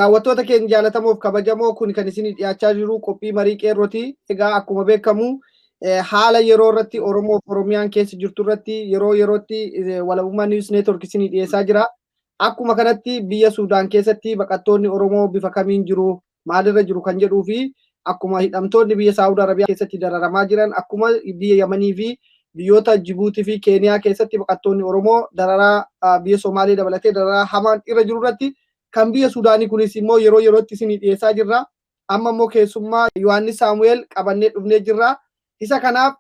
Daawwattoota keenya jaalatamoof kabajamoo, kun kan isinii dhiyaachaa jiru qophii marii qeerrooti. Egaa akkuma beekamu haala yeroo irratti Oromoo fi Oromiyaan keessa jirtu irratti yeroo yerootti Walabummaa News Network isinii dhiyeessaa jira. Akkuma kanatti biyya Suudaan keessatti baqattoonni Oromoo bifa kamiin jiru, maalirra jiru kan jedhuu fi akkuma hidhamtoonni biyya Saawud Arabiyaa keessatti dararamaa jiran, akkuma biyya Yamanii fi biyyoota Jibuutii fi Keeniyaa keessatti baqattoonni Oromoo dararaa, biyya Somaalee dabalatee dararaa hamaan irra jiru irratti, kan biyya Suudaanii kunis immoo yeroo yerootti isinii dhiyeessaa jirra. Amma immoo keessummaa Yohaannis Saamu'eel qabannee dhufnee jirra. Isa kanaaf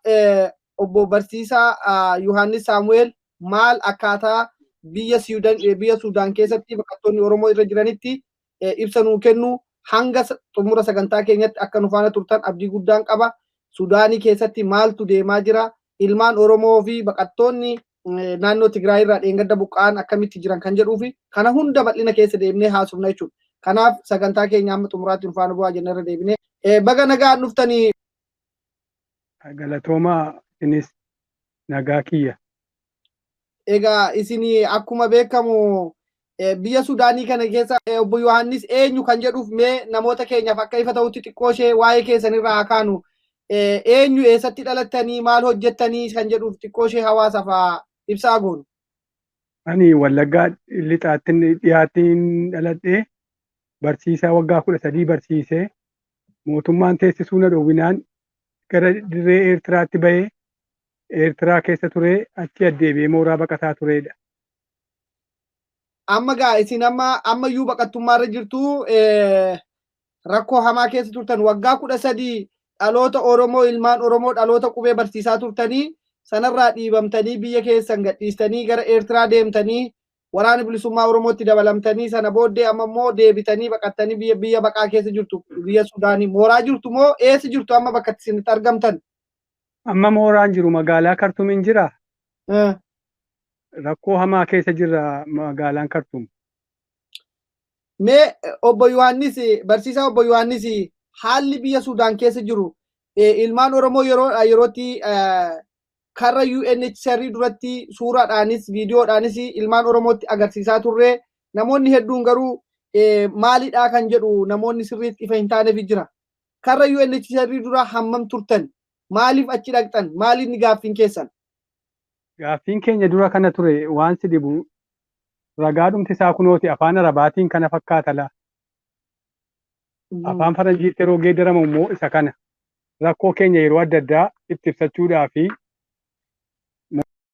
obbo Barsiisaa Yohaannis Saamu'eel maal akkaataa biyya Suudaan keessatti baqattoonni Oromoo irra jiranitti ibsa nuu kennu. Hanga xumura sagantaa keenyatti akka nu faana turtan abdii guddaan qaba. Suudaanii keessatti maaltu deemaa jira? Ilmaan Oromoo fi baqattoonni naannoo Tigraay irraa dheengadda buqqa'an akkamitti jiran kan jedhuu fi kana hunda bal'ina keessa deemnee haasofna jechuudha. Kanaaf sagantaa keenya amma xumuraatti nu faana bu'aa jennee irra deebinee. Baga nagaan dhuftanii. Galatoomaa, isinis nagaa kiyya. Egaa isin akkuma beekamu biyya Sudaanii kana keessa obbo Yohaannis eenyu kan jedhuuf mee namoota keenyaaf akka ifa ta'utti xiqqoo ishee waa'ee keessanirraa haa kaanu. Eenyu, eessatti dhalattanii, maal hojjettanii kan jedhuuf xiqqoo ishee hawaasaaf ibsaa goonu. Ani Wallaggaa lixaatti dhiyaattiin dhaladhee, barsiisaa waggaa 13 barsiisee, mootummaan teessisuu na dhowwinaan gara dirree Eertiraatti bahee, Eertiraa keessa turee, achi addeebi'ee mooraa baqataa turedha. Amma gaa isin amma ammayyuu baqattummaarra jirtu, rakkoo hamaa keessa turtan. Waggaa 13 dhaloota Oromoo, ilmaan Oromoo dhaloota qubee barsiisaa turtanii, sanarraa dhiibamtanii, biyya keessan gadhiistanii gara Eertiraa deemtanii, waraana bilisummaa Oromootti dabalamtanii, sana booddee amma immoo deebitanii baqattanii biyya baqaa keessa jirtu, biyya Sudaanii mooraa jirtu moo eessa jirtu amma bakka isinitti argamtan? Amma mooraan jiru magaalaa Kartuumiin jira. Rakkoo hamaa keessa jirra magaalaan Kartuum. Mee obbo Yohaannis, barsiisaa obbo Yohaannis, haalli biyya Sudaan keessa jiru, ilmaan Oromoo yeroo yerootti karra UNHCR duratti suuraadhaanis viidiyoodhaanis ilmaan Oromootti agarsiisaa turre, namoonni hedduun garuu maalidhaa kan jedhu namoonni sirriitti ifa hin taaneef jira. Karra UNHCR dura hammam turtan? Maaliif achi dhaqxan? Maaliif ni gaaffiin keessan? Gaaffiin keenya dura kana ture. Waan si dhibu ragaa dhumti isaa kunooti, afaan Arabaatiin kana fakkaata laa. Afaan Faranjiitti yeroo geeddaramu immoo isa kana. Rakkoo keenya yeroo adda addaa itti ibsachuudhaa fi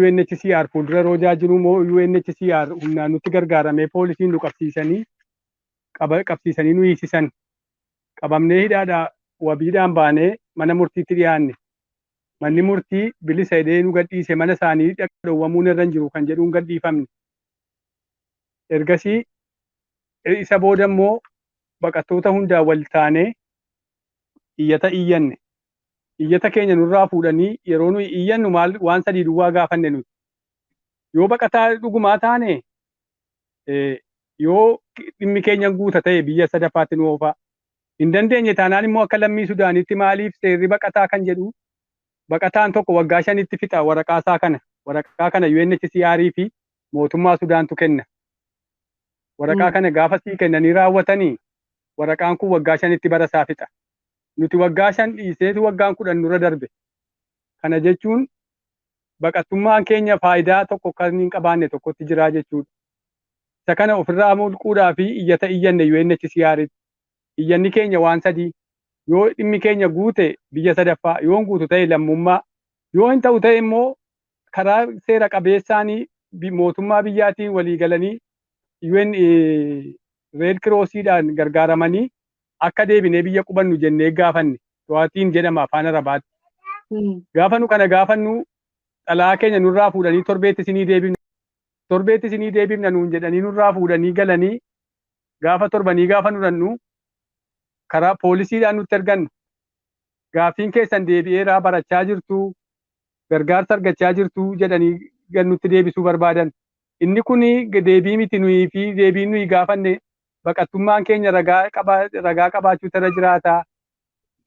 UNHCR fuuldura yeroo jiru immoo UNHCR humnaan nutti gargaaramee poolisiin nu qabsiisanii, qabsiisanii nu hiisisan. Qabamnee hidhaadhaa wabiidhaan baanee mana murtiitti dhiyaanne. Manni murtii bilisa jedhee nu gadhiise, mana isaanii dhowwamuun irra hin jiru kan jedhuun gadhiifamne. Ergasii isa booda immoo baqattoota hundaa wal taanee iyyata iyyanne. Iyyata keenya nurraa fuudhanii, yeroo nuyi iyyannu maal waan sadii duwwaa gaafanne nuti. Yoo baqataa dhugumaa taane, yoo dhimmi keenya guuta ta'e biyya sadaffaatti nu oofaa. Hin dandeenye taanaan immoo akka lammii Sudaanitti maaliif seerri baqataa kan jedhu baqataan tokko waggaa 5tti fixa waraqaa isaa kana. Waraqaa kana UNHCR fi mootummaa Sudaantu kenna. Waraqaa kana gaafa sii kennanii raawwatanii waraqaan kun waggaa 5tti bara isaa fixa. Nuti waggaa 5 dhiiseetu waggaan 10 nurra darbe. Kana jechuun baqattummaan keenya faayidaa tokko kan hin qabaanne tokkotti jira jechuudha. Isa kana ofirraa mulquudhaa fi iyyata iyyanne UNHCR'tti. Iyyanni keenya waan sadii. Yoo dhimmi keenya guute biyya sadaffaa, yoo hin guutu ta'e lammummaa, yoo hin ta'u ta'e immoo karaa seera qabeessaanii mootummaa biyyaatiin walii galanii UN Red Crossiidhaan gargaaramanii akka deebinee biyya qubannu jennee gaafanne. To'atiin jedhama afaan Arabaatti. Gaafa nu kana gaafannu xalaa keenya nurraa fuudhanii, torbeetti isinii deebifna, torbeetti isinii deebifna nuun jedhanii nurraa fuudhanii galanii, gaafa torbanii gaafa nurannu karaa poolisiidhaan nutti ergan. Gaaffiin keessan deebi'eeraa, barachaa jirtu, gargaarsa argachaa jirtu jedhanii gad nutti deebisuu barbaadan. Inni kun deebii miti nuyi fi deebiin nuyi gaafanne baqattummaan keenya ragaa qaba, ragaa qabaachuutu irra jiraata.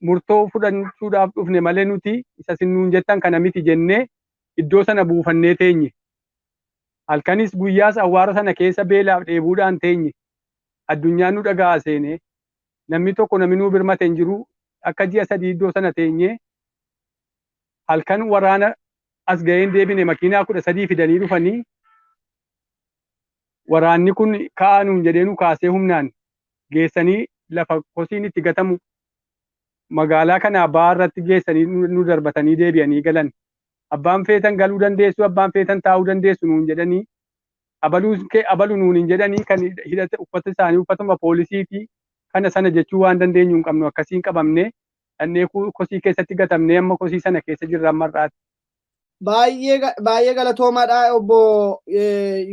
Murtoo fudhachuudhaaf dhufne malee nuti isa isin nuun jettan kana miti jennee iddoo sana buufannee teenye. Halkanis guyyaas awwaara sana keessa beelaaf dheebuudhaan teenye. Addunyaan nu dhaga'a seenee namni tokko namni nuu birmate hin jiru. Akka ji'a 3 iddoo sana teenyee halkan waraana as ga'een deebine makiinaa 13 fidanii dhufanii waraanni kun ka'aa nuun jedhee nu kaasee humnaan geessanii lafa kosiin itti gatamu magaalaa kanaa ba'aa irratti geessanii nu darbatanii deebi'anii galan. Abbaan feetan galuu dandeessu, abbaan feetan taa'uu dandeessu nuun jedhanii abalu nuun hin jedhanii kan hidhate uffata isaanii uffatuma poolisiitii kana sana jechuu waan dandeenyu hin qabnu akkasiin qabamnee dhannee kosii keessatti gatamnee amma kosii sana keessa jirra amma har'aatti. Baay'ee galatoomaadha obbo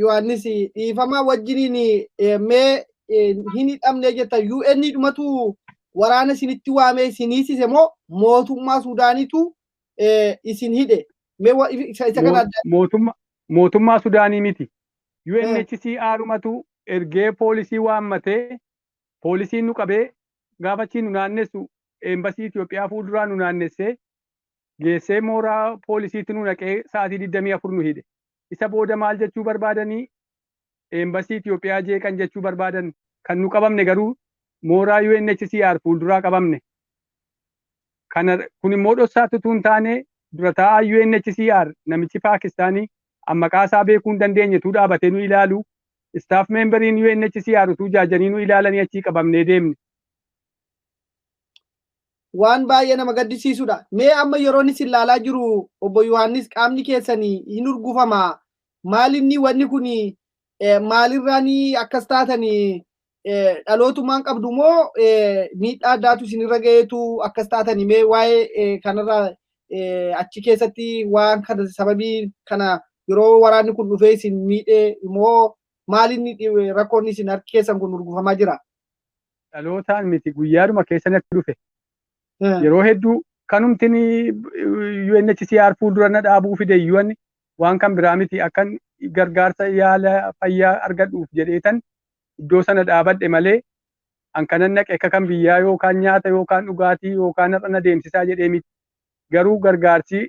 Yohaannis. Dhiifama wajjiniin mee hin hidhamne jetta UN dhumatu waraana isinitti waamee isin hiisise moo mootummaa Suudaaniitu isin hidhe? Mee isa kana adda. Mootummaa Suudaanii miti. UNHCR ergee poolisii waammatee poolisiin nu qabee gaafa achiin nu naannessu eembasii Itoophiyaa fuulduraa nu naannessee geessee mooraa poolisiitti nu naqee sa'aatii 24 nu hidhe. Isa booda maal jechuu barbaadanii eembasii Itoophiyaa jeeqan jechuu barbaadan. Kan nu qabamne garuu mooraa UNHCR fuulduraa qabamne. Kana kun immoo dhoksaatti utuu hin taane dura taa'aa UNHCR namichi Paakistaanii maqaa isaa beekuu hin dandeenye dhaabatee nu ilaalu. Staff memberiin UNHCR utuu jaajanii nu ilaalanii achii qabamnee deemne. Waan baay'ee nama gaddisiisudha. Mee amma yeroon isin ilaalaa jiru obbo Yohaannis qaamni keessanii hin urgufama. Maalinni wanni kun maalirraan akkas taatanii dhalootumaan qabdu moo miidhaa addaatu isinirra ga'eetu akkas taatanii mee waa'ee kanarraa achi keessatti waan kana sababii kana yeroo waraanni kun dhufee isin miidhee moo maalinni rakkoon isin harki keessan kun urgufamaa jira? Dhalootaan miti guyyaadhuma keessa natti dhufe. Yeroo hedduu kanumtiin UNHCR fuuldura na dhaabuu fide iyyuu waan kan biraa miti akkan gargaarsa yaala fayyaa argadhuuf jedheetan iddoo sana dhaabadhe malee an kanan naqe akka kan biyyaa yookaan nyaata yookaan dhugaatii yookaan har'a na deemsisaa jedhee miti. Garuu gargaarsi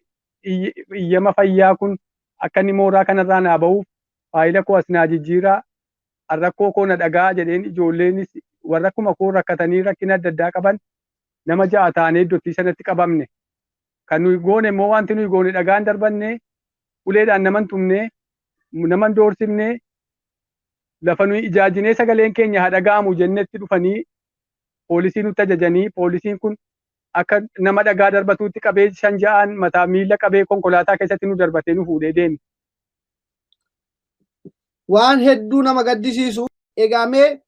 iyyama fayyaa kun akka inni mooraa kanarraa naa ba'uuf faayila koo as naa jijjiiraa rakkoo koo na dhagaa jedheen ijoolleenis warra akkuma koo rakkatanii rakkina adda addaa qaban nama 6 taanee iddootti sanatti qabamne. Kan nuyi goone immoo wanti nuyi goone dhagaan darbanne uleedhaan naman tumne naman doorsifne lafa nuyi ijaajinee sagaleen keenya haa dhaga'amu jennetti dhufanii poolisii nutti ajajanii poolisiin kun akka nama dhagaa darbatuutti qabee 5 6 mataa miila qabee konkolaataa keessatti nu darbatee nu fuudhee deeme. Waan hedduu nama gaddisiisu. Egaa mee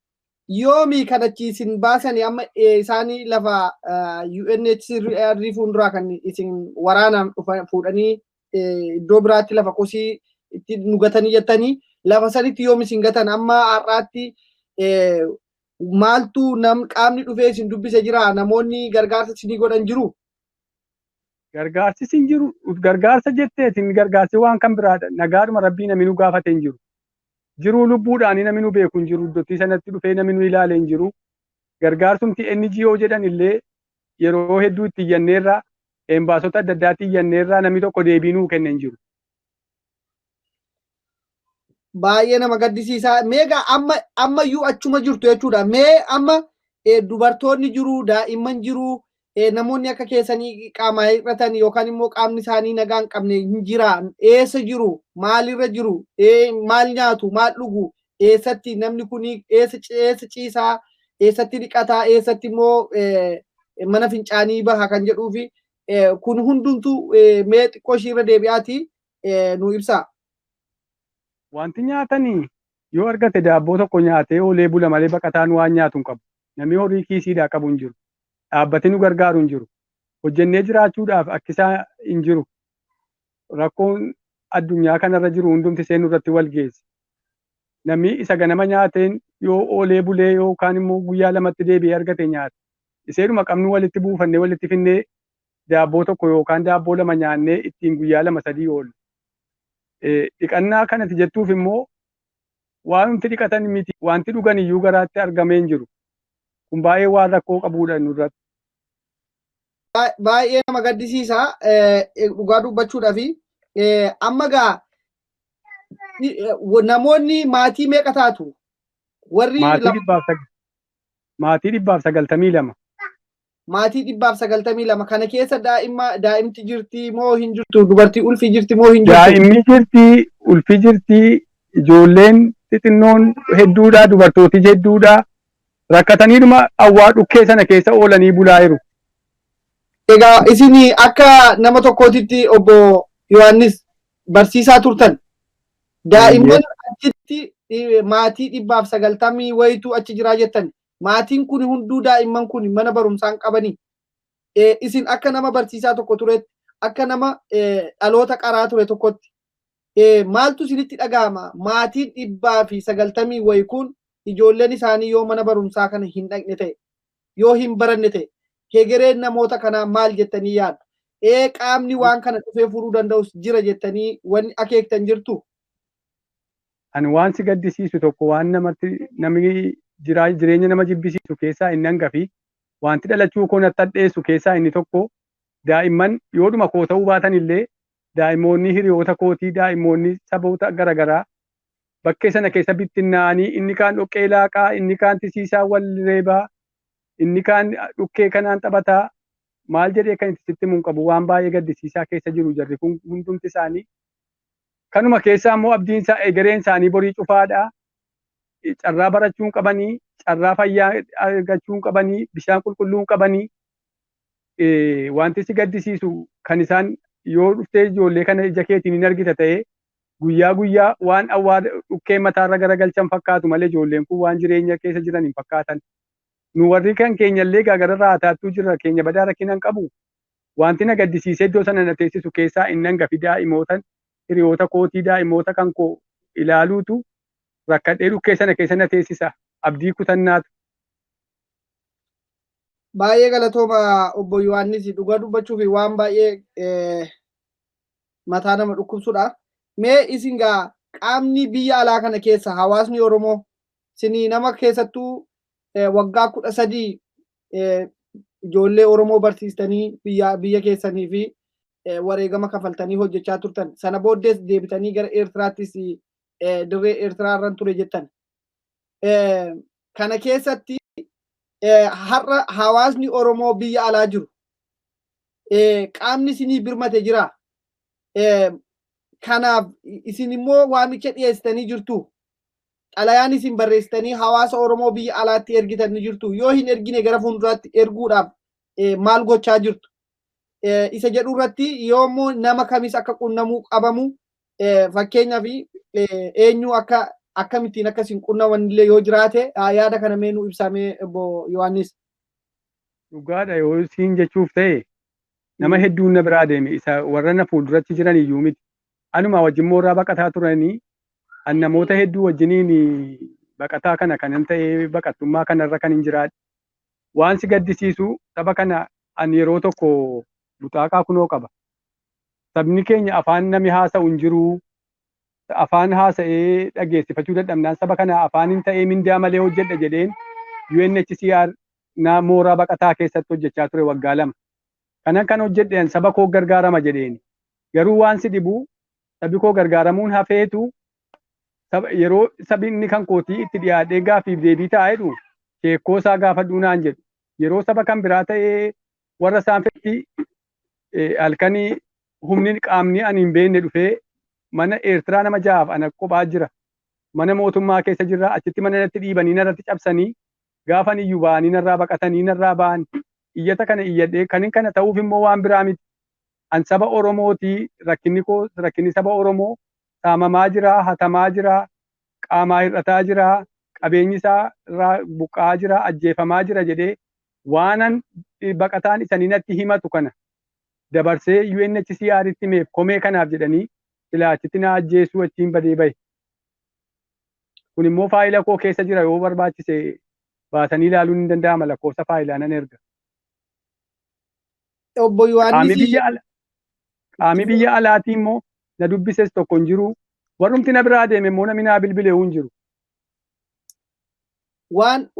yoomii kanachi isin baasanii amma isaanii lafa UNHCR fuulduraa kan isin waraanaan fuudhanii iddoo biraatti lafa kosii itti nu gatanii jettanii lafa sanitti yoom isin gatan amma har'aatti maaltu nam qaamni dhufee isin dubbise jira namoonni gargaarsa isinii godhan jiru? Gargaarsi isin jiru gargaarsa jetteetiin gargaarsi waan kan biraadha nagaadhuma rabbii namni nu gaafate hin jiru. Jiruu lubbuudhaan namni nu beeku hin jiru iddootti sanatti dhufee namni nu ilaale hin jiru. Gargaarsumti NGO jedhan illee yeroo hedduu itti iyyanneerra embaasota adda addaatti iyyanneerra namni tokko deebii nuu kenne hin jiru. Baay'ee nama gaddisiisaa. Meegaa amma ammayyuu achuma jirtu jechuudha. Mee amma dubartoonni jiru, daa'imman jiru, namoonni akka keessanii qaama hir'atan yookaan immoo qaamni isaanii nagaa hin qabne hin jira. Eessa jiru? Maalirra jiru? Maal nyaatu? Maal dhugu? Eessatti namni kun eessa ciisaa? Eessatti dhiqataa? Eessatti immoo mana fincaanii baha kan jedhuu fi kun hundumtuu mee xiqqoo ishiirra deebi'aati nu ibsaa. Wanti nyaatanii yoo argate daabboo tokko nyaatee oolee bula malee baqataan waan nyaatu hin qabu. Namni horii kiisiidhaa qabu hin jiru. Dhaabbatee nu gargaaru hin jiru. Hojjennee jiraachuudhaaf akkisaa hin jiru. Rakkoon addunyaa kanarra jiru hundumti ishee nurratti wal geesse. Namni isa ganama nyaateen yoo oolee bulee yookaan immoo guyyaa lamatti deebi'ee argate nyaata. Iseedhuma qabnu walitti buufannee walitti finnee daabboo tokko yookaan daabboo lama nyaannee ittiin guyyaa 2 3 oolu. Dhiqannaa kanatti jettuuf immoo waanumti dhiqatan miti wanti dhugan iyyuu garaatti argamee hin jiru. Kun baay'ee waan rakkoo qabuudha nurratti. Baay'ee nama gaddisiisa dhugaa dubbachuudhaaf amma gaa namoonni maatii meeqa taatu? Warri maatii Maatii 192. Maatii 192 kana keessa daa'imti jirti moo hin jirtu? Dubartii ulfi jirti moo hin jirtu? Daa'imni jirti, ulfi jirti, ijoolleen xixinnoon hedduudha, dubartooti hedduudha. Rakkataniidhuma awwaa dhukkee sana keessa oolanii bulaa jiru. Egaa isin akka nama tokkootitti obbo Yohaannis barsiisaa turtan. Daa'imman achitti maatii 190 wayitu achi jiraa jettan. Maatiin kun hunduu daa'imman kun mana barumsaan qabanii. Isin akka nama barsiisaa tokko turetti, akka nama dhaloota qaraa ture tokkotti maaltu isinitti dhaga'ama? Maatiin 190 wayi kun ijoolleen isaanii yoo mana barumsaa kana hin dhaqne ta'e, yoo hin baranne ta'e, hegereen namoota kanaa maal jettanii yaaddu? Qaamni waan kana dhufee furuu danda'us jira jettanii wanni akeektan jirtu? Ani waan si gaddisiisu tokko waan namatti namni jireenya nama jibbisiisu keessaa inni hangafi wanti dhalachuu koo natti hadheessu keessaa inni tokko daa'imman yoodhuma koo ta'uu baatan illee daa'imoonni hiriyoota kootii daa'imoonni saboota garaagaraa bakkee sana keessa bittinnaa'anii inni kaan dhoqqee laaqaa inni kaan tisiisaa wal reebaa inni kaan dhukkee kanaan taphataa maal jedhee kan itti sitti himuun qabu waan baay'ee gaddisiisaa keessa jiru jarri kun hundumti isaanii. Kanuma keessaa immoo abdiin isaa egereen isaanii borii cufaadha. Carraa barachuu hin qabanii, carraa fayyaa argachuu hin qabanii, bishaan qulqulluu hin qabanii. Wanti si gaddisiisu kan isaan yoo dhuftee ijoollee kana ija keetiin hin argita ta'ee guyyaa guyyaa waan awwaara dhukkee mataarra garagalchan fakkaatu malee ijoolleen kun waan jireenya keessa jiran hin fakkaatan. Nu warri kan keenyallee gaagara raataattuu jirra keenya badaa rakkina hin qabu. Wanti na gaddisiisee iddoo sana na teessisu keessaa inni hangafi daa'imootan hiriyoota kootii daa'imoota kan koo ilaaluutu rakkadhee dhukkee sana keessa na teessisa abdii kutannaatu. Baay'ee galatooma obbo Yohaannis dhugaa dubbachuuf waan baay'ee mataa nama dhukkubsudha. Mee isin gaa qaamni biyya alaa kana keessa hawaasni Oromoo isinii nama keessattuu waggaa 13 ijoollee Oromoo barsiistanii biyya keessanii fi wareegama kafaltanii hojjechaa turtan. Sana booddees deebitanii gara Eertiraattis dirree Eertiraa irran ture jettan. Kana keessatti har'a hawaasni Oromoo biyya alaa jiru qaamni isinii birmate jira. Kanaaf isin immoo waamicha dhiyeessitanii jirtu. Xalayaan isin barreessitanii hawaasa Oromoo biyya alaatti ergitan ni jirtu. Yoo hin ergine gara fuulduraatti erguudhaaf maal gochaa jirtu? Isa jedhu irratti yoommoo nama kamis akka qunnamuu qabamu fakkeenyaaf eenyu akka akkamittiin akka isin qunnaman illee yoo jiraate yaada kana mee nu ibsamee obbo Yohaannis. Dhugaadha yoo siin jechuuf ta'e nama hedduun na biraa deeme isa warra na fuulduratti jiran iyyuu miti. Anuma wajjin mooraa baqataa turanii an namoota hedduu wajjiniin baqataa kana kanan ta'ee baqattummaa kanarra kan hin jiraadhe. Waan si gaddisiisu saba kana an yeroo tokko buxaaqaa kunoo qaba. Sabni keenya afaan nami haasa'u hin jiru. Afaan haasa'ee dhageessifachuu dadhabnaan saba kana afaan hin ta'ee mindaa malee hojjedha jedheen UNHCR na mooraa baqataa keessatti hojjechaa ture waggaa 2. Kanan kan hojjedhe saba koo gargaarama jedheen. Garuu waan si dhibu sabi koo gargaaramuun hafeetu yeroo sabni kan kootii itti dhiyaadhee gaaffiif deebii ta'a jedhu sheekkoo isaa gaafadhuu naan jedhu. Yeroo saba kan biraa ta'ee warra isaan fedhi halkanii humni qaamni ani hin beekne dhufee mana Eertiraa nama 6 ana kophaa jira. Mana mootummaa keessa jirra achitti mana natti dhiibanii narratti cabsanii gaafan iyyuu ba'anii narraa baqatanii narraa ba'an iyyata kana iyyadhee kanin kana ta'uuf immoo waan biraa miti. An saba Oromootii rakkinni koo rakkinni saba Oromoo saamamaa jira, hatamaa jira, qaamaa hir'ataa jira, qabeenyi isaa irraa buqqa'aa jira, ajjeefamaa jira jedhee waanan baqataan isanii natti himatu kana dabarsee UNHCR itti himeef komee kanaaf jedhanii silaa achitti na ajjeesuu achiin badee bahe. Kun immoo faayila koo keessa jira yoo barbaachise baasanii ilaaluun hin danda'ama lakkoofsa faayilaa nan erga. Obbo Yohaannis Qaamni biyya alaatii immoo na dubbises tokko hin jiru. Warrumti na biraa deeme immoo namni naa bilbile hin jiru.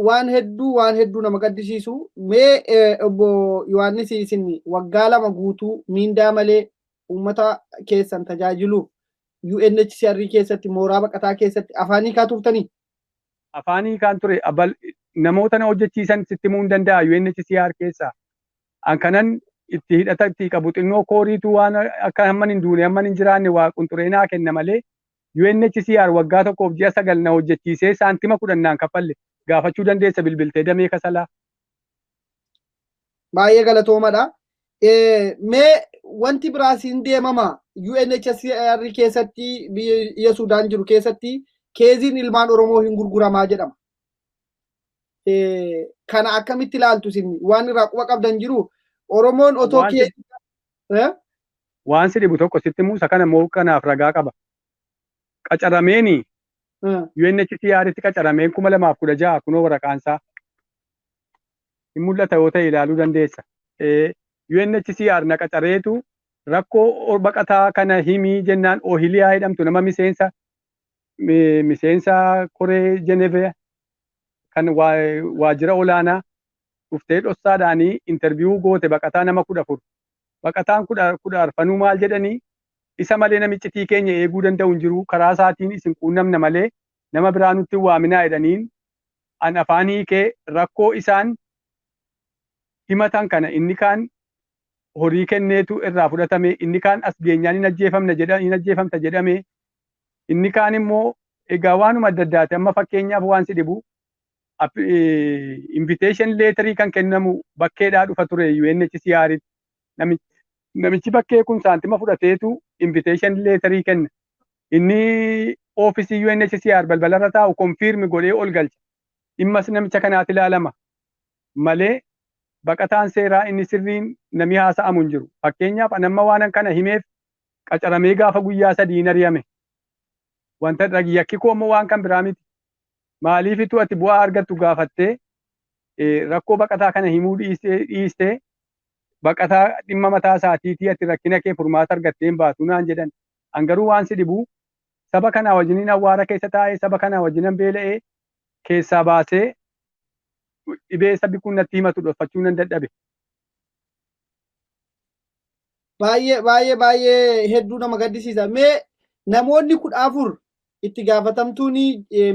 Waan hedduu nama gaddisiisu mee obbo Yohaannis isin waggaa 2 guutuu miindaa malee uummata keessan tajaajiluuf UNHCR keessatti mooraa baqataa keessatti afaan hiikaa turtanii? Afaan hiikaan ture. Namoota na hojjechiisan sitti himuu hin danda'a UNHCR keessaa. An kanan itti hidhata itti qabu xinnoo kooriitu waan akka hamman hin duune, hamman hin jiraanne waa qunxuree naa kenna malee, UNHCR waggaa 1f ji'a 9 na hojjechiisee saantima 10 naan kaffalle. Gaafachuu dandeessa bilbiltee damee Kasalaa. Baay'ee galatoomadha. Mee wanti biraa siin deemama, UNHCR keessatti, biyya Sudaan jiru keessatti keeziin ilmaan Oromoo hin gurguramaa jedhama. Kana akkamitti ilaaltu isin? Waan irraa quba qabdan jiru? Oromoon otoo keezii Waan si dhibu tokko sitti muusa kana immoo kanaaf ragaa qaba. Qacarameeni UNHCR'tti qacarameen 2016, kunoo waraqaansaa hin mul'ata yoo ta'e ilaaluu dandeessa. UNHCR na qacareetu rakkoo baqataa kana himii jennaan, Ohiliyaa jedhamtu, nama miseensa koree Jenevee kan waajjira olaanaa dhuftee dhossaadhaanii interview goote baqataa nama 14. Baqataan 14nuu maal jedhanii? Isa malee namichi tii keenya eeguu danda'u hin jiru, karaa isaatiin isin quunnamna malee nama biraa nutti hin waaminaa jedhaniin. An afaan hiikee rakkoo isaan himatan kana, inni kaan horii kenneetu irraa fudhatame, inni kaan as geenyaan hin ajjeefamna jedha, hin ajjeefamta jedhame, inni kaan immoo egaa waanuma adda addaati. Amma fakkeenyaaf waan si dhibu, invitation letterii kan kennamu bakkeedhaa dhufa ture UNHCR. Namichi bakkee kun saantima fudhateetu invitation letterii kenna. Inni oofisii UNHCR balbalarra taa'u confirm godhee ol galcha. Dhimmas namicha kanaatti ilaalama malee baqataan seeraa inni sirriin namni haasa'amu hin jiru. Fakkeenyaaf an amma waan kana himeef qacaramee gaafa guyyaa 3 ari'ame. Wanta yakki koo immoo waan kan biraa miti. Maaliifitu ati bu'aa argattu gaafattee rakkoo baqataa kana himuu dhiistee baqataa dhimma mataa isaatiitii ati rakkina kee furmaata argattee hin baatu naan jedhan. An garuu waan si dhibu, saba kanaa wajjiniin awwaara keessa taa'ee, saba kanaa wajjinan beela'ee keessaa baasee dhibee sabbi kun natti himatu dhofachuu nan dadhabe. Baay'ee baay'ee baay'ee hedduu nama gaddisiisa. Mee namoonni 14 itti gaafatamtuun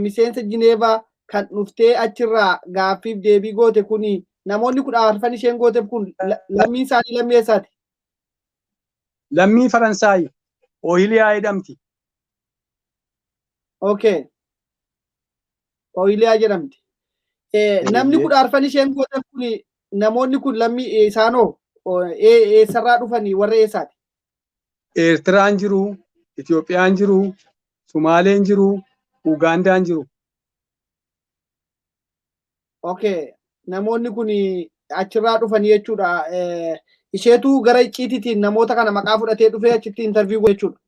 miseensa Jineevaa kan dhuftee achirraa gaaffiif deebii goote kuni, namoonni 14 isheen gooteef kun lammiin isaanii lammii eessaati? Lammii Faransaay, Oohiliyaa jedhamti. Okay. Oohiliyaa jedhamti. Namni 14 isheen gooteef kun, namoonni kun lammii isaanoo eessarraa dhufanii, warra eessaati? Eertiraan jiru, Itoophiyaan jiru, Sumaaleen jiru, Ugaandaan jiru. Okay. Namoonni kun achirraa dhufanii jechuudha. Isheetu gara icciitiitiin namoota kana maqaa fudhatee dhufee achitti interview jechuudha.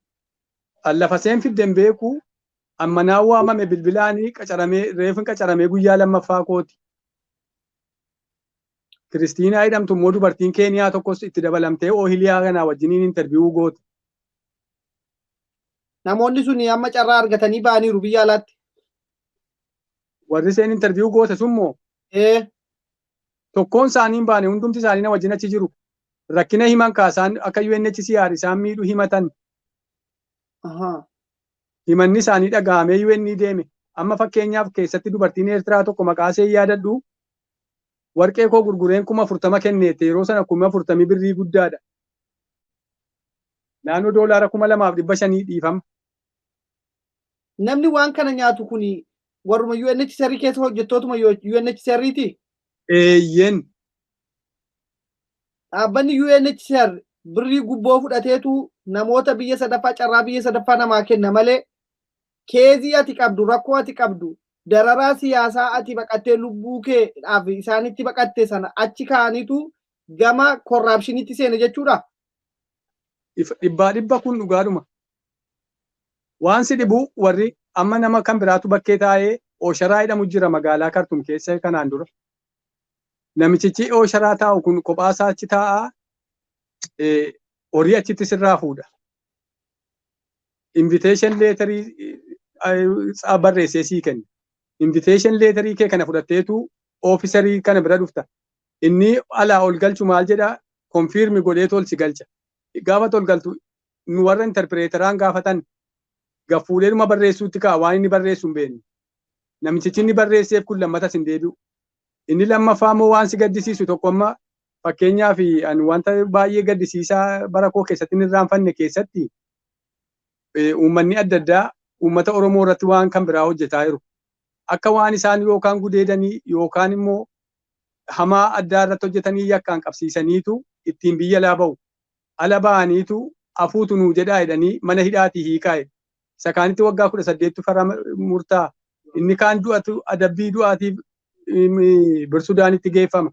Lafa seen fidden beeku, amma naan waamame bilbilaanii, qacaramee reefin qacaramee guyyaa lammaffaa kooti. Kiristiinaa jedhamtu immoo dubartiin Keeniyaa tokkos itti dabalamtee Oohiliyaa kanaa wajjiniin interview goote. Namoonni sun amma carraa argatanii ba'aniiru biyya alaatti. Warri seen interview goote sun moo? Ee. Tokkoon isaanii hin baane, hundumti isaanii na wajjin achi jiru. Rakkina himan kaasaan akka UNHCR isaan miidhu himatan. Himanni isaanii dhaga'amee UN deeme. Amma fakkeenyaaf keessatti dubartiin Eertiraa tokko, maqaa ishee yaadadhu, warqee koo gurgureen 40,000 kenneette. Yeroo sana 40,000 birrii guddaadha. Naannoo doolaara 2,500, dhiifama. Namni waan kana nyaatu kun warruma UNHCR keessa hojjettootuma UNHCR ti. Eeyyen. Dhaabbanni UNHCR birrii gubboo fudhateetu namoota biyya sadaffaa carraa biyya sadaffaa namaa kenna malee, case ati qabdu, rakkoo ati qabdu, dararaa siyaasaa ati baqattee lubbuu keedhaaf isaanitti baqatte sana achi kaa'aniitu gama corruptionitti seene jechuudha. Dhibbaa dhibba kun dhugaadhuma. Waan si dhibu, warri amma nama kan biraatu bakkee taa'ee Oosharaa jedhamu jira magaalaa Kartum keessa kanaan dura. Namichichi Oosharaa taa'u kun kophaa isaa achi taa'aa, horii achitti sirraa fuudha. Invitation letterii barreessee sii kenna. Invitation letterii kee kana fudhatteetu officerii kana bira dhufta. Inni alaa ol galchu maal jedhaa, confirm godheetu ol si galcha. Gaafa ol galtu nu warra interpreteraan gaafatan gaffuudheedhuma barreessuutti ka'a, waan inni barreessu hin beeknu. Namichichi inni barreesseef kun lammatas hin deebi'u. Inni lammaffaa immoo waan si gaddisiisu tokko amma fakkeenyaaf ani wanta baay'ee gaddisiisaa bara koo keessatti hin irraanfanne keessatti uummanni adda addaa uummata Oromoo irratti waan kan biraa hojjetaa jiru. Akka waan isaan yookaan gudeedanii yookaan immoo hamaa addaa irratti hojjetanii yakkaan qabsiisaniitu ittiin biyya alaa ba'u. Ala ba'aniitu afuutu nuu jedhaa jedhanii mana hidhaatii hiikaa jedhu. Isa kaanitti waggaa 18 fara murtaa. Inni kaan du'atu adabbii du'aatiif bir Sudaanitti geeffama.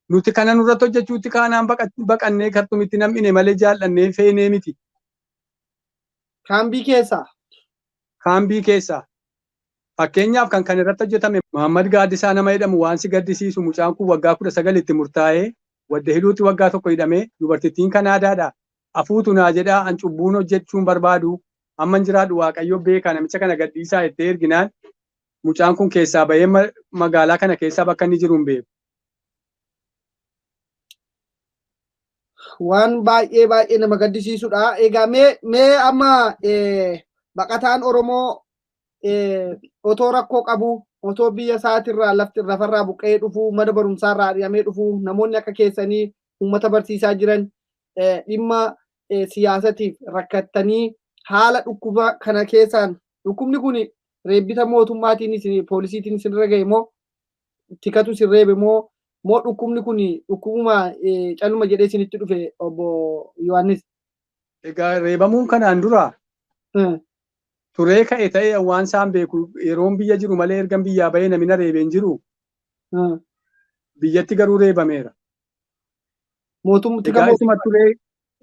Nuti kana nurratti hojjechuutti kaanaan baqannee Kartumitti nam'ine malee jaallannee feenee miti. Kaambii keessaa? Kaambii keessaa. Fakkeenyaaf kan kan irratti hojjetame Muhammad Gaaddisaa nama jedhamu waan si gaddisiisu mucaan kun waggaa 19 itti murtaa'ee wadda hiluutti waggaa 1 hidhamee dubartittiin Kanaadaadha. Afuutu naa jedhaa an cubbuun hojjechuun barbaadu amman jiraadhu Waaqayyo beekaa namicha kana gadhiisaa jettee erginaan mucaan kun keessaa bahee magaalaa kana keessaa bakka inni jiru hin beeku. Waan baay'ee baay'ee nama gaddisiisudha. Egaa mee amma baqataan Oromoo otoo rakkoo qabu, otoo biyya isaatirraa lafti lafarraa buqqa'ee dhufu, mana barumsaarraa ari'amee dhufu, namoonni akka keessanii uummata barsiisaa jiran dhimma siyaasatiif rakkattanii haala dhukkuba kana keessaan dhukkubni kun reebbita mootummaatiin isin poolisiitiin isinirra ga'e moo tikatu isin reebe moo dhukkubni kun dhukkubuma caluma jedhee isinitti dhufe obbo Yohaannis? Egaa reebamuun kanaan dura turee ka'e ta'ee waan isaan beeku yeroon biyya jiru malee ergan biyyaa bahee namni na reebee hin jiru. Biyyatti garuu reebameera. Mootummaa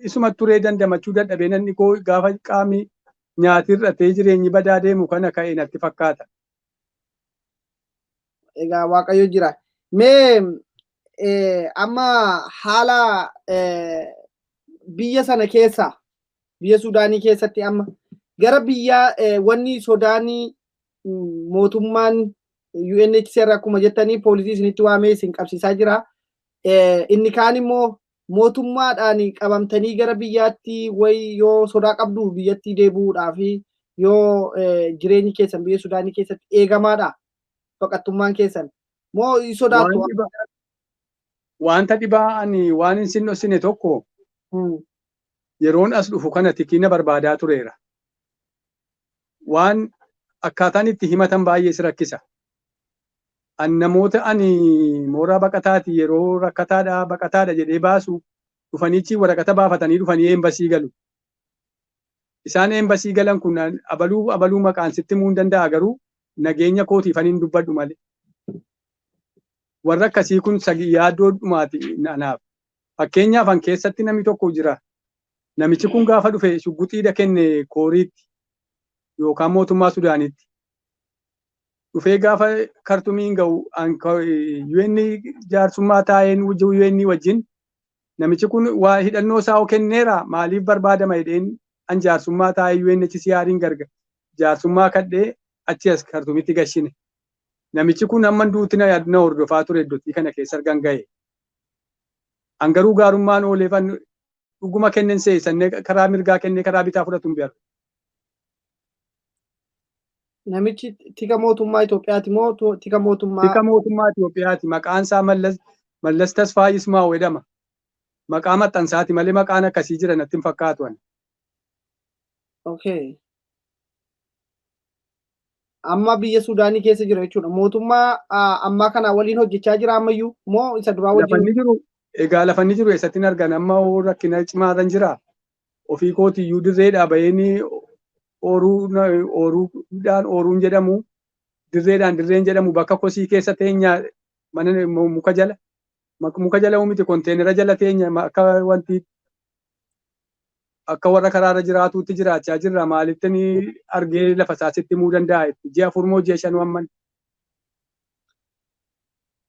Isuma turee dandamachuu dadhabee namni koo gaafa qaamni nyaati hir'atee jireenyi badaa deemu kana ka'e natti fakkaata. Egaa Waaqayyo jira. Mee amma haala biyya sana keessa biyya Sudaanii keessatti amma gara biyya wanni Sudaanii mootummaan UNHCR akkuma jettanii poolisii isinitti waamee isin qabsiisaa jira. Inni kaan immoo mootummaadhaan qabamtanii gara biyyaatti wayi yoo sodaa qabdu biyyatti deebi'uudhaaf yoo jireenyi keessan biyya Sudaanii keessatti eegamaadha baqattummaan keessan. Moo sodaattu? Wanta dhibaa ani waan hin sinnossine tokko yeroon as dhufu kana tikiina barbaadaa tureera. Waan akkaataan itti himatan baay'ee si rakkisa. An namoota ani mooraa baqataati yeroo rakkataadha baqataadha jedhee baasu dhufaniichi waraqata baafatanii dhufanii eembasii galu. Isaan eembasii galan kun abaluu abaluu maqaan sitti himuu hin danda'a garuu nageenya kootiif ani hin dubbadhu malee. Warra akkasii kun yaaddoo dhumaati anaaf. Fakkeenyaaf an keessatti namni tokko jira. Namichi kun gaafa dhufe shugguxiidha kenne kooriitti yookaan mootummaa Sudaanitti. Dhufee gaafa Kartumiin ga'u UN jaarsummaa taa'een UN wajjin namichi kun waa hidhannoo isaa kenneera maaliif barbaadama jedheen an jaarsummaa taa'ee UNHCR'n garga jaarsummaa kadhee achi as Kartumitti gashine. Namichi kun hamma duuti na hordofaa ture iddootti kana keessa argan ga'e. An garuu gaarummaan ooleef an dhuguma kennen seessannee karaa mirgaa kennee karaa bitaa fudhatu hin beeku. Namichi tika mootummaa Itoophiyaati moo tika mootummaa? Tika mootummaa Itoophiyaati. Maqaan isaa Mallas Tasfaa Ismaa'u jedhama. Maqaa maxxansaati malee maqaan akkasii jira natti hin fakkaatu ani. Okay. Amma biyya Sudaanii keessa jira jechuudha. Mootummaa ammaa kana waliin hojjechaa jira ammayyuu moo isa duraa wajjin? Lafanni jiru egaa lafanni jiru eessatti hin argan amma rakkina cimaarra jira. Ofii kootiyyuu dirreedhaa baheen ooruudhaan ooruun jedhamu dirreedhaan dirreen jedhamu bakka kosii keessa teenya mana muka jala muka jala miti konteenera jala teenya akka wanti akka warra karaarra jiraatuutti jiraachaa jirra maalitti argee lafa isaasitti himuu danda'a ji'a 4 moo ji'a 5 amman.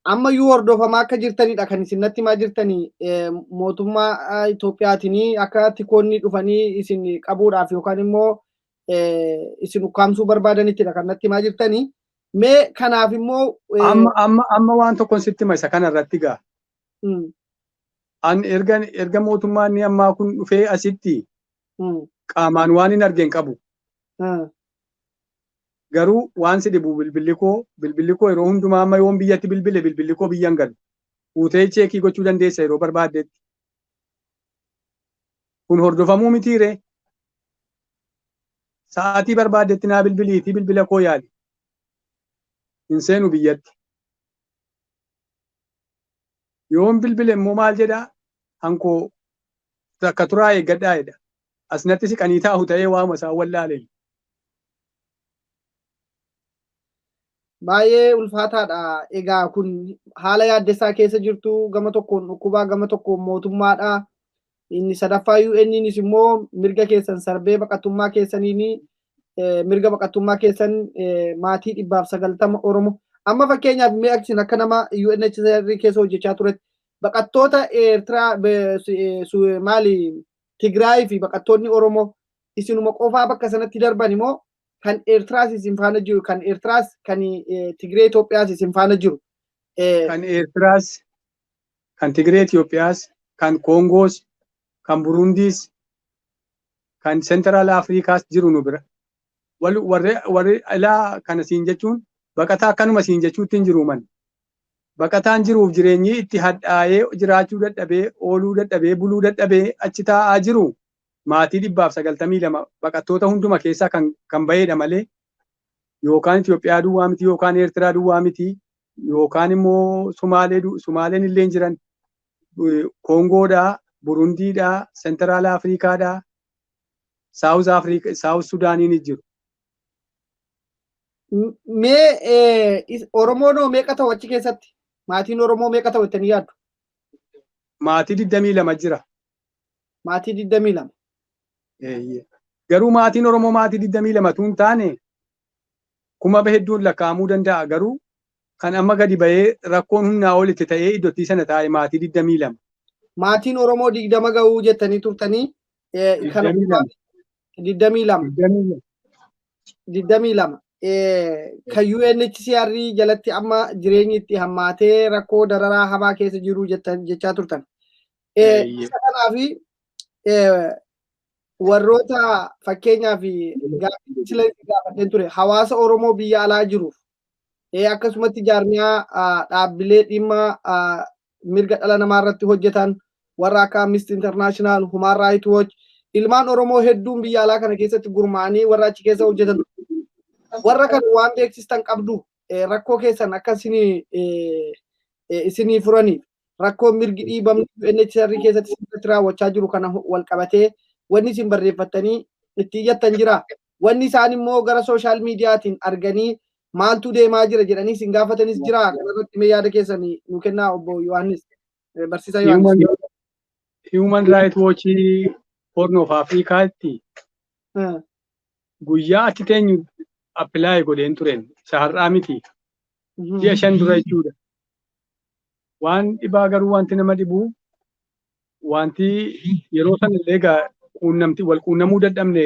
Ammayyuu hordofamaa akka jirtanidha kan isin natti himaa jirtanii mootummaa Itoophiyaatiin akka tikoonni dhufanii isin qabuudhaaf yookaan immoo isin ukkaamsuu barbaadanittidha kan natti himaa jirtanii. Mee kanaaf immoo Amma waan tokkoon sitti hima isa kanarratti gaa. An erga mootummaan ammaa kun dhufee asitti qaamaan waan hin argeen qabu. Garuu waan si dhibu bilbilli koo yeroo hundumaa, amma yoon biyyatti bilbile, bilbilli koo biyyan galu. Fuutee check gochuu dandeessa yeroo barbaaddetti. Kun hordofamuu mitiiree? Sa'aatii barbaaddetti naa bilbiliitii bilbila koo yaali. Hin seenu biyyatti. Yoon bilbile immoo maal jedhaa? Hankoo takka turaa eeggadhaa jedha. Asnatti siqanii taa'u ta'ee waama isaan wallaaleen. Baay'ee ulfaataadha. Egaa kun haala yaaddessaa keessa jirtu, gama tokkoon dhukkubaa, gama tokkoon mootummaadha. Inni sadaffaa UN'nis immoo mirga keessan sarbee baqattummaa keessaniin mirga baqattummaa keessan maatii 190 Oromoo. Amma fakkeenyaaf mee aksin akka nama UNHCR keessa hojjechaa turetti, baqattoota Eertiraa, maali, Tigraay fi baqattoonni Oromoo isinuma qofaa bakka sanatti darban immoo kan Eertiraas isin faana jiru, kan Eertiraas, kan Tigree Itoophiyaas isin faana jiru? Kan Eertiraas, kan Tigree Itoophiyaas, kan Koongoos, kan Burundiis, kan Central Afrikaas jiru nu bira. Warri ilaa kana siin jechuun baqataa akkanuma siin jechuutti hin jiru man. Baqataan jiruuf jireenyi itti hadhaa'ee, jiraachuu dadhabee, ooluu dadhabee, buluu dadhabee achi taa'aa jiru maatii 192 baqattoota hunduma keessaa kan bahedha malee yookaan Itoophiyaa duwwaa miti, yookaan Eertiraa duwwaa miti, yookaan immoo Sumaaleen illee jiran, Koongoodhaa, Burundiidhaa, Central Afrikaadhaa, South Afrikaa, South Sudaaniin jiru. Mee Oromoon meeqa ta'u achi keessatti? Maatiin Oromoo meeqa ta'u jettanii yaaddu? Maatii 22 jira. Maatii 22. Garuu maatiin Oromoo maatii 22 tun taane kuma hedduun lakkaa'amuu danda'a. Garuu kan amma gadi bahee rakkoon humnaa olitti ta'ee iddootti sana taa'e maatii 22. Maatiin Oromoo 20 ga'uu jettanii turtanii. 22. 22. Kan UNHCR jalatti amma jireenyi itti hammaatee rakkoo dararaa hamaa keessa jiru jechaa turtan. Isa kanaafi warroota fakkeenyaaf gaaffii sila gaafadheen ture, hawaasa Oromoo biyya alaa jiruuf, akkasumatti jaarmiyaa dhaabbilee dhimma mirga dhala namaa irratti hojjetan warra akka Amnesty International, Human Rights Watch, ilmaan Oromoo hedduun biyya alaa kana keessatti gurmaa'anii warra achi keessa hojjetan, warra kan waan beeksistan qabdu, rakkoo keessan akka isinii furaniif, rakkoo mirgi dhiibamni UNHCR keessatti sirriitti raawwachaa jiru kana wal qabatee wanni isin barreeffattanii itti iyyattan jira? Wanni isaan immoo gara social mediaatiin arganii maaltu deemaa jira jedhanii isin gaafatanis jira? Kanarratti mee yaada keessan nu kennaa, obbo Yohaannis. Barsiisaa Yohaannis. Human Rights Watch Horn of Africaatti guyyaa achi teenyu apply godheen tureen, isa har'aa miti. Ji'a 5 dura jechuudha. Waan dhibaa garuu wanti nama dhibu, wanti yeroo sana illee egaa quunnamti wal quunnamuu dadhabne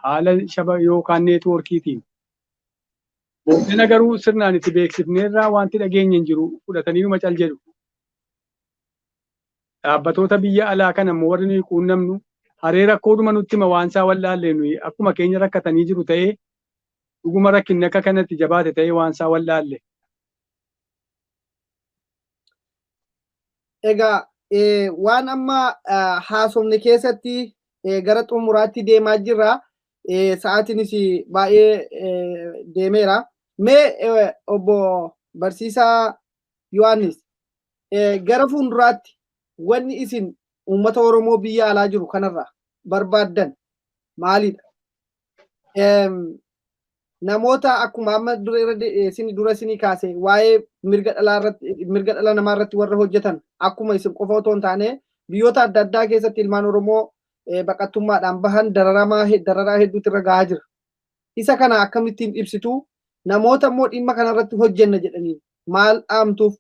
haala shaba yookaan networkiitiin. Booddena garuu sirnaan itti beeksifneerraa wanti dhageenye hin jiru, fudhatanii numa cal jedhu. Dhaabbatoota biyya alaa kana immoo warri nuyi quunnamnu haree rakkoodhuma nutti hima, waan isaa wallaallee nuyi akkuma keenya rakkatanii jiru ta'ee, dhuguma rakkinni akka kanatti jabaate ta'ee waan isaa wallaalle. Egaa waan amma haasofne keessatti gara xumuraatti deemaa jirra. Sa'aatiinis baay'ee deemeera. Mee obbo Barsiisaa Yohaannis, gara fuulduraatti wanni isin uummata Oromoo biyya alaa jiru kanarraa barbaaddan maalidha? Namoota akkuma amma dura isinii kaase, waa'ee mirga dhalaa irratti, mirga dhala namaa irratti warra hojjetan, akkuma isin qofa otoo hin taane biyyoota adda addaa keessatti ilmaan Oromoo baqattummaadhaan bahan dararamaa dararaa hedduutu irra gahaa jira. Isa kana akkamittiin ibsitu? Namoota immoo dhimma kana irratti hojjenna jedhanii maal dhaamtuuf?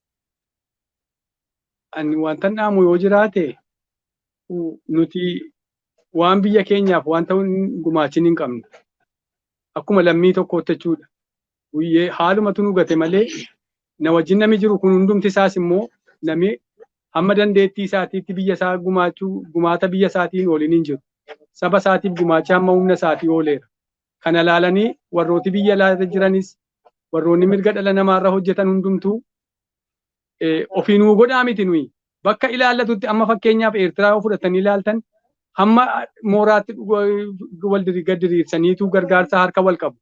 Ani wanta dhaamu yoo jiraate, nuti waan biyya keenyaaf wanta gumaachin hin qabnu. Akkuma lammii tokkootti jechuudha. Guyyee haalumatu nu gate malee na wajjin namni jiru kun hundumti isaas immoo namni hamma dandeettii isaatiitti biyya isaa gumaachuu, gumaata biyya isaatiin ooliin hin jiru. Saba isaatiif gumaacha hamma humna isaatii ooleera. Kana laalanii warrooti biyya alaa jiranis, warroonni mirga dhala namaarra hojjetan hundumtuu ofiinuu godhaa miti, nuyi bakka ilaallatutti. Amma fakkeenyaaf Eertiraa yoo fudhatanii ilaaltan, hamma mooraatti wal gad diriirsaniitu gargaarsa harka wal qabu.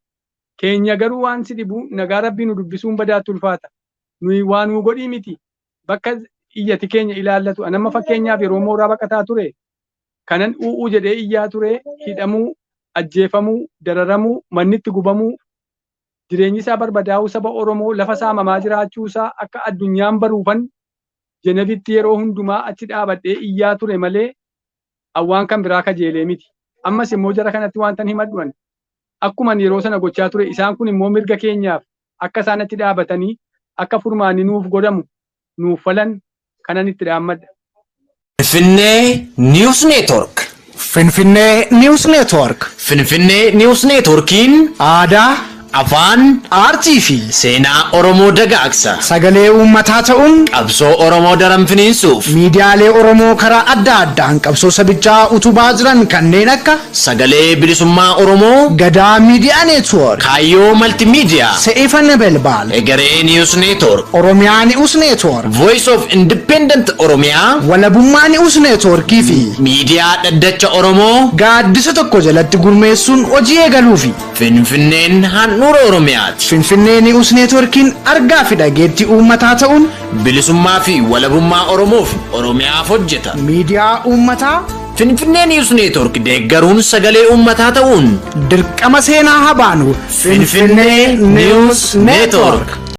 Keenya garuu waan si dhibu, nagaa Rabbii nu dubbisuun badaatti ulfaata. Nuyi waa nuu godhii miti, bakka iyyati keenya ilaallatu. Anamma fakkeenyaaf yeroo mooraa baqataa ture kanan u'uu jedhee iyyaa ture, hidhamuu, ajjeefamuu, dararamuu, mannitti gubamuu, jireenyi isaa barbadaa'uu, saba Oromoo lafa saamamaa jiraachuu isaa akka addunyaan baruufan Jenevitti yeroo hundumaa achi dhaabadhee iyyaa ture malee waan kan biraa kajeelee miti. Ammas immoo jara kanatti wantan himadhu, ani akkuman yeroo sana gochaa ture, isaan kun immoo mirga keenyaaf akka isaan achi dhaabatanii akka furmaanni nuuf godhamu nuuf falan kanan itti dhaammadha. Finfinnee News Network. Finfinnee News Network. Finfinnee News Networkiin aadaa, afaan, aartii fi seenaa Oromoo dagaagsa. Sagalee uummataa ta'uun qabsoo Oromoo daran finiinsuuf miidiyaalee Oromoo karaa adda addaan qabsoo sabichaa utubaa jiran kanneen akka Sagalee Bilisummaa Oromoo, Gadaa Miidiyaa Network, Kaayyoo Maltimiidiyaa, Se'ifa Nebelbaal, Egeree News Network, Oromiyaa News Network, Voice of Independent Oromiyaa, Walabummaa News Networkii fi Miidiyaa Dhaddacha Oromoo gaaddisa tokko jalatti gurmeessuun hojii eegaluufi. Finfinneen handhuura Oromiyaati. Finfinnee News Networkiin argaa fi dhageettii uummataa ta'uun bilisummaa fi walabummaa Oromoof Oromiyaaf hojjeta. Miidiyaa uummataa Finfinnee News Network deeggaruun sagalee uummataa ta'uun dirqama seenaa haa baanu. Finfinnee News Network.